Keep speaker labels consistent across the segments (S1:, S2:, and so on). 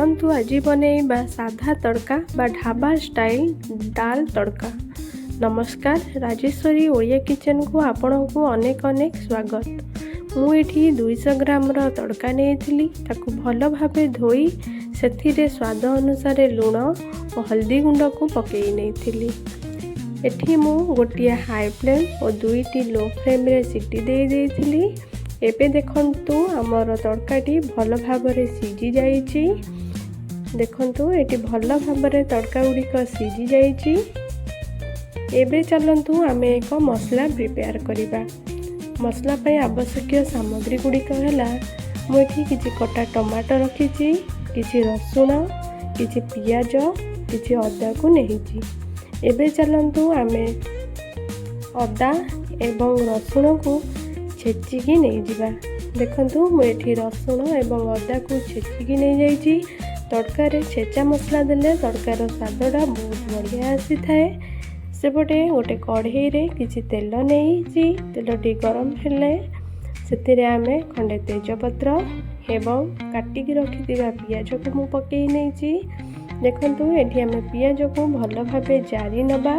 S1: ଚାଲନ୍ତୁ, ଆଜି ବନେଇବା ସାଧା ତଡ଼କା ବା ଢାବା ଷ୍ଟାଇଲ୍ ଡାଲ ତଡ଼କା। ନମସ୍କାର, ରାଜେଶ୍ୱରୀ ଓଡ଼ିଆ କିଚେନକୁ ଆପଣଙ୍କୁ ଅନେକ ଅନେକ ସ୍ୱାଗତ। ମୁଁ ଏଠି 200 ଗ୍ରାମର ତଡ଼କା ନେଇଥିଲି। ତାକୁ ଭଲ ଭାବେ ଧୋଇ ସେଥିରେ ସ୍ୱାଦ ଅନୁସାରେ ଲୁଣ ଓ ହଳଦୀ ଗୁଣ୍ଡକୁ ପକାଇ ନେଇଥିଲି। ଏଠି ମୁଁ ଗୋଟିଏ ହାଇ ଫ୍ଲେମ୍ ଓ ଦୁଇଟି ଲୋ ଫ୍ଲେମ୍ରେ ସିଟି ଦେଇ ଦେଇଥିଲି। ଏବେ ଦେଖନ୍ତୁ, ଆମର ତଡ଼କାଟି ଭଲ ଭାବରେ ସିଝି ଯାଇଛି। ଦେଖନ୍ତୁ, ଏଠି ଭଲ ଭାବରେ ତଡ଼କା ଗୁଡ଼ିକ ସିଝି ଯାଇଛି। ଏବେ ଚାଲନ୍ତୁ, ଆମେ ଏକ ମସଲା ପ୍ରିପେୟାର କରିବା। ମସଲା ପାଇଁ ଆବଶ୍ୟକୀୟ ସାମଗ୍ରୀ ଗୁଡ଼ିକ ହେଲା, ମୁଁ ଏଠି କିଛି କଟା ଟମାଟୋ ରଖିଛି, କିଛି ରସୁଣ, କିଛି ପିଆଜ, କିଛି ଅଦାକୁ ନେଇଛି। ଏବେ ଚାଲନ୍ତୁ, ଆମେ ଅଦା ଏବଂ ରସୁଣକୁ ଛେଚିକି ନେଇଯିବା। ଦେଖନ୍ତୁ, ମୁଁ ଏଠି ରସୁଣ ଏବଂ ଅଦାକୁ ଛେଚିକି ନେଇଯାଇଛି। ତଡ଼କାରେ ଛେଚା ମସଲା ଦେଲେ ତଡ଼କାର ସ୍ୱାଦଟା ବହୁତ ବଢ଼ିଆ ଆସିଥାଏ। ସେପଟେ ଗୋଟେ କଢ଼େଇରେ କିଛି ତେଲ ନେଇଛି। ତେଲଟି ଗରମ ହେଲେ ସେଥିରେ ଆମେ ଖଣ୍ଡେ ତେଜପତ୍ର ଏବଂ କାଟିକି ରଖିଥିବା ପିଆଜକୁ ମୁଁ ପକାଇ ନେଇଛି। ଦେଖନ୍ତୁ, ଏଠି ଆମେ ପିଆଜକୁ ଭଲ ଭାବେ ଜାରି ନେବା।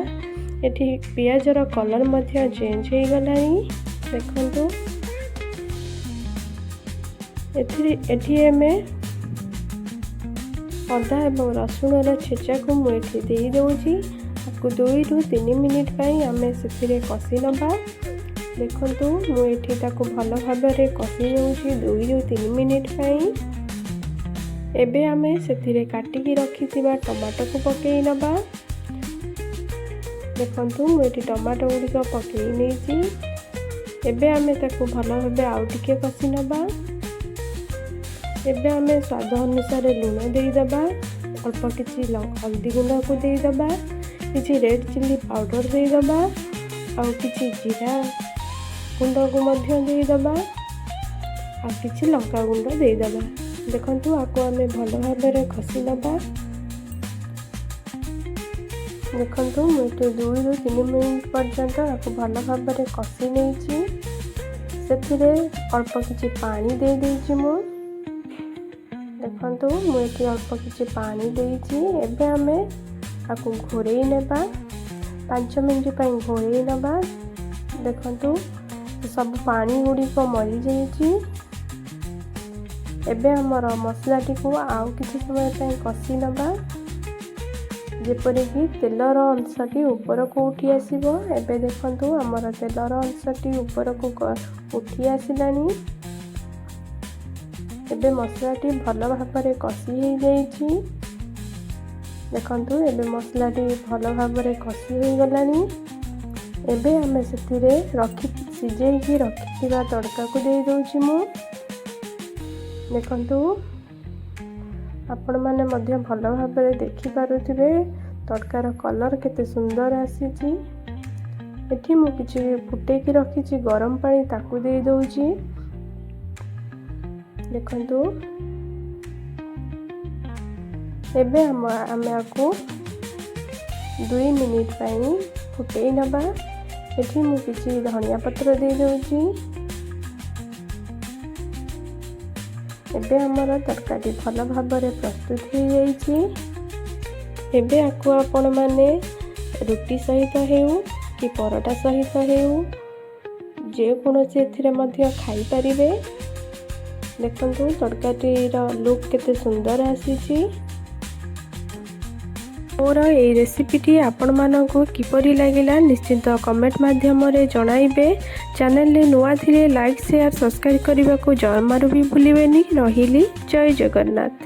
S1: ଏଠି ପିଆଜର କଲର୍ ମଧ୍ୟ ଚେଞ୍ଜ ହେଇଗଲାଣି। ଦେଖନ୍ତୁ, ଏଥିରେ ଏଠି ଆମେ ଅଦା ଏବଂ ରସୁଣର ଛେଚାକୁ ମୁଁ ଏଠି ଦେଇଦେଉଛି। ତାକୁ 2ରୁ 3 ମିନିଟ୍ ପାଇଁ ଆମେ ସେଥିରେ କଷି ନେବା। ଦେଖନ୍ତୁ, ମୁଁ ଏଠି ତାକୁ ଭଲ ଭାବରେ କଷି ନେଉଛି 2ରୁ 3 ମିନିଟ୍ ପାଇଁ। ଏବେ ଆମେ ସେଥିରେ କାଟିକି ରଖିଥିବା ଟମାଟୋକୁ ପକାଇ ନେବା। ଦେଖନ୍ତୁ, ମୁଁ ଏଠି ଟମାଟୋ ଗୁଡ଼ିକ ପକାଇ ନେଇଛି। ଏବେ ଆମେ ତାକୁ ଭଲ ଭାବେ ଆଉ ଟିକେ କଷି ନେବା। ଏବେ ଆମେ ସ୍ୱାଦ ଅନୁସାରେ ଲୁଣ ଦେଇଦେବା, ଅଳ୍ପ କିଛି ହଳଦୀ ଗୁଣ୍ଡକୁ ଦେଇଦେବା, କିଛି ରେଡ଼୍ ଚିଲି ପାଉଡ଼ର ଦେଇଦେବା ଆଉ କିଛି ଜିରା ଗୁଣ୍ଡକୁ ମଧ୍ୟ ଦେଇଦେବା ଆଉ କିଛି ଲଙ୍କା ଗୁଣ୍ଡ ଦେଇଦେବା। ଦେଖନ୍ତୁ, ଆକୁ ଆମେ ଭଲ ଭାବରେ କଷି ନେବା। ଦେଖନ୍ତୁ, ମୁଁ ଏଠି 2ରୁ 3 ମିନିଟ୍ ପର୍ଯ୍ୟନ୍ତ ଆକୁ ଭଲ ଭାବରେ କଷି ନେଇଛି। ସେଥିରେ ଅଳ୍ପ କିଛି ପାଣି ଦେଇଦେଇଛି ମୁଁ। ଦେଖନ୍ତୁ, ମୁଁ ଏଠି ଅଳ୍ପ କିଛି ପାଣି ଦେଇଛି। ଏବେ ଆମେ ଆକୁ ଘୋଡ଼େଇ ନେବା। 5 ମିନିଟ୍ ପାଇଁ ଘୋଡ଼େଇ ନେବା। ଦେଖନ୍ତୁ, ସବୁ ପାଣି ଗୁଡ଼ିକ ମରିଯାଇଛି। ଏବେ ଆମର ମସଲାଟିକୁ ଆଉ କିଛି ସମୟ ପାଇଁ କଷି ନେବା, ଯେପରିକି ତେଲର ଅଂଶଟି ଉପରକୁ ଉଠି ଆସିବ। ଏବେ ଦେଖନ୍ତୁ, ଆମର ତେଲର ଅଂଶଟି ଉପରକୁ ଉଠି ଆସିଲାଣି। ଏବେ ମସଲାଟି ଭଲ ଭାବରେ କଷି ହେଇଯାଇଛି। ଦେଖନ୍ତୁ, ଏବେ ମସଲାଟି ଭଲ ଭାବରେ କଷି ହେଇଗଲାଣି। ଏବେ ଆମେ ସେଥିରେ ସିଝେଇକି ରଖିଥିବା ତଡ଼କାକୁ ଦେଇଦେଉଛି ମୁଁ। ଦେଖନ୍ତୁ, ଆପଣମାନେ ମଧ୍ୟ ଭଲ ଭାବରେ ଦେଖିପାରୁଥିବେ, ତଡ଼କାର କଲର୍ କେତେ ସୁନ୍ଦର ଆସିଛି। ଏଠି ମୁଁ କିଛି ଫୁଟେଇକି ରଖିଛି ଗରମ ପାଣି, ତାକୁ ଦେଇଦେଉଛି। ଦେଖନ୍ତୁ, ଏବେ ଆମେ ଆକୁ 2 ମିନିଟ୍ ପାଇଁ ଫୁଟେଇ ନେବା। ଏଠି ମୁଁ କିଛି ଧନିଆ ପତ୍ର ଦେଇଦେଉଛି। ଏବେ ଆମର ତରକାରୀ ଭଲ ଭାବରେ ପ୍ରସ୍ତୁତ ହୋଇଯାଇଛି। ଏବେ ଆକୁ ଆପଣମାନେ ରୁଟି ସହିତ ହେଉ କି ପରଟା ସହିତ ହେଉ, ଯେକୌଣସି ଏଥିରେ ମଧ୍ୟ ଖାଇପାରିବେ। ଦେଖନ୍ତୁ, ତରକାରୀର ଲୁକ୍ କେତେ ସୁନ୍ଦର ଆସିଛି। ମୋର ଏଇ ରେସିପିଟି ଆପଣମାନଙ୍କୁ କିପରି ଲାଗିଲା, ନିଶ୍ଚିତ କମେଣ୍ଟ ମାଧ୍ୟମରେ ଜଣାଇବେ। ଚ୍ୟାନେଲରେ ନୂଆ ଥିଲେ ଲାଇକ୍, ସେୟାର, ସବସ୍କ୍ରାଇବ୍ କରିବାକୁ ଜମାରୁ ବି ଭୁଲିବେନି। ରହିଲି, ଜୟ ଜଗନ୍ନାଥ।